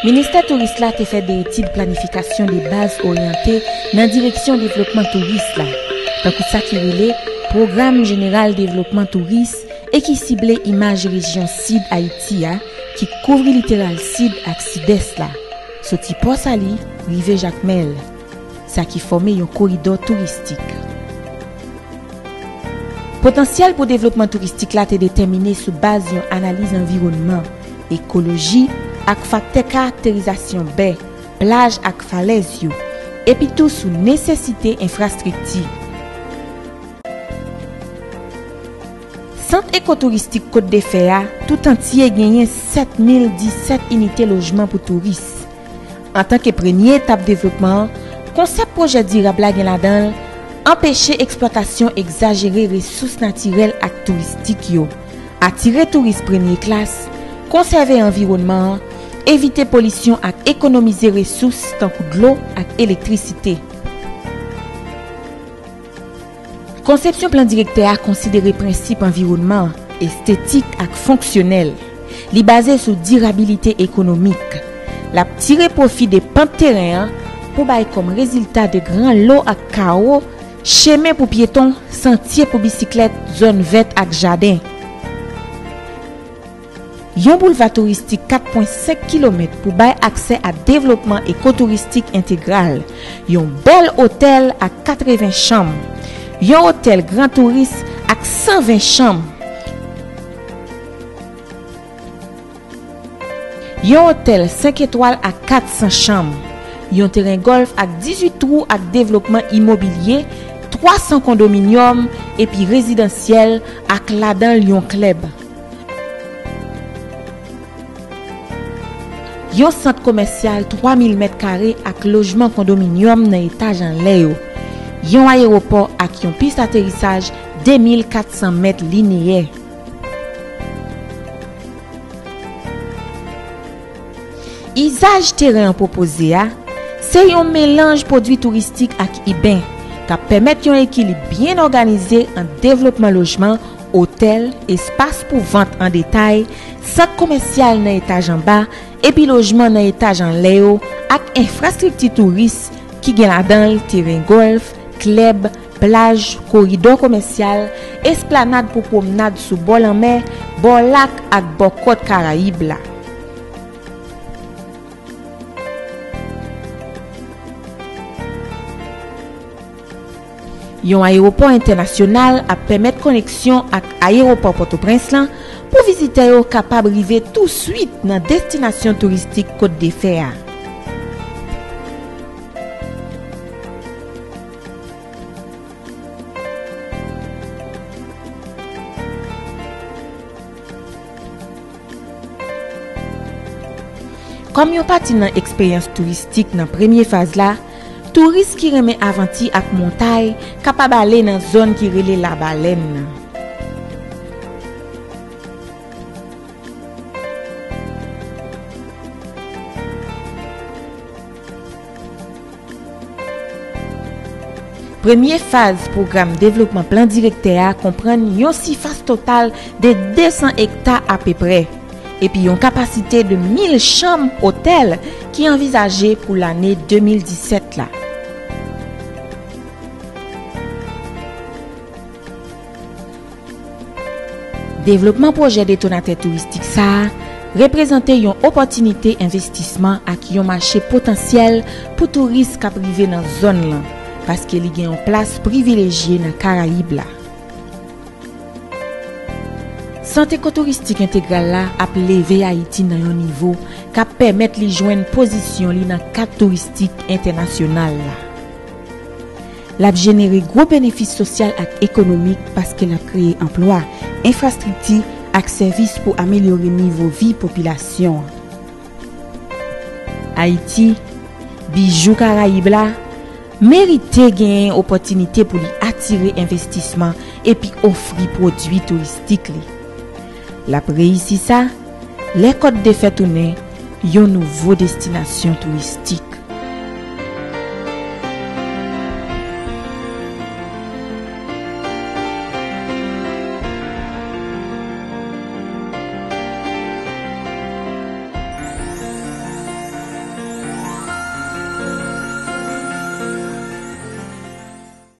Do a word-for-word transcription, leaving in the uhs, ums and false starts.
Ministè Touris la te fè de etid planifikasyon de baz oryante nan direksyon devlopman touris la, tankou sa ki rele Pwogram Jeneral Devlopman Touris e ki sible imaj rejyon Sid Ayiti a, ki kouvri literal Sid ak Sidès la, soti Pò Sali rive Jakmèl, sa ki fòme yon koridò touristik. Potansyèl pou devlopman touristik la te detèmine sou baz yon analiz anviwònman, ekoloji ak faktè karakterizasyon bè, plaj ak falèz yo, epi tou sou nesesite enfrastrikti. Sant ekotouristik Kot de Fè a, toutantye genyen sèt mil disèt inite lojman pou touris. Antanke premye etap devlopman an, konsèp pwojè dirab la gen ladan l anpeche eksplwatasyon egzajere resous natirèl ak touristik yo, atire touris premye klas, konsève anviwònman an, evite polisyon ak ekonomize resous tankou dlo ak elektrisite. Konsepsyon plan direktè a konsidere prensip anviwònman, estetik ak fonksyonèl. Li baze sou dirabilite ekonomik. L ap tire pwofi de pant teren an pou bay kòm rezilta de gran lo ak kawo, chemen pou pyeton, santye pou bisiklèt, zòn vèt ak jaden. Yon boulva touristik kat pwen senk kilomèt pou bay aksè a devlopman ekotouristik entegral, yon bèl otèl ak katreven chanm, yon otèl gran touris ak san ven chanm, yon otèl senk etwal ak kat san chanm, yon teren gòlf ak dizuit twou ak devlopman imobilye, twa san kondominyòm epi rezidansyèl ak ladan l yon klèb. Yon sant komèsyal twa mil mèt kare ak lojman kondominyòm nan etaj anlè yo. Yon ayewopò ak yon pis aterisaj de mil kat san mèt lineyè. Izaj teren an pwopoze a, se yon melanj pwodui touristik ak iben, k ap pèmèt yon ekilib byen òganize ant devlopman lojman, otèl, espas pou vant an detay, sant komèsyal nan etaj anba, epi lojman nan etaj anlè yo, ak enfrastrikti touris ki gen ladan l teren gòlf, klèb, plaj, koridò komèsyal, esplanad pou pwomnad sou bò lanmè, bò lak ak bò kòt Karayib la. Yon ayewopò entènasyonal ap pèmèt koneksyon ak ayewopò Pòtoprens lan pou vizitè yo kapab rive touswit nan destinasyon touristik Kot de Fè a. Kòm yon pati nan eksperyans touristik nan premye faz la, touris ki renmen avanti ak montay kapab ale nan zòn ki rele Labalèn nan. Premye faz pwogram devlopman plan direktè a konprann yon sifas total de de san ekta apeprè, epi yon kapasite de mil chanm otèl ki anvizaje pou lane de mil disèt la. Devlopman pwojè detonatè touristik sa a reprezante yon opòtinite envestisman ak yon mache potansyèl pou touris k ap rive nan zòn lan, paske li gen yon plas privilejye nan Karayib la. Sant ekotouristik entegral la ap leve Ayiti nan yon nivo k ap pèmèt li jwenn pozisyon li nan kad touristik entènasyonal la. L ap jenere gwo benefis sosyal ak ekonomik paske l ap kreye anplwa, enfrastrikti ak sèvis pou amelyore nivo vi popilasyon an. Ayiti, bijou Karayib la, merite genyen opòtinite pou li atire envestisman epi ofri pwodui touristik li. L ap reyisi sa lè Kòt de Fè tounen yon nouvo destinasyon touristik.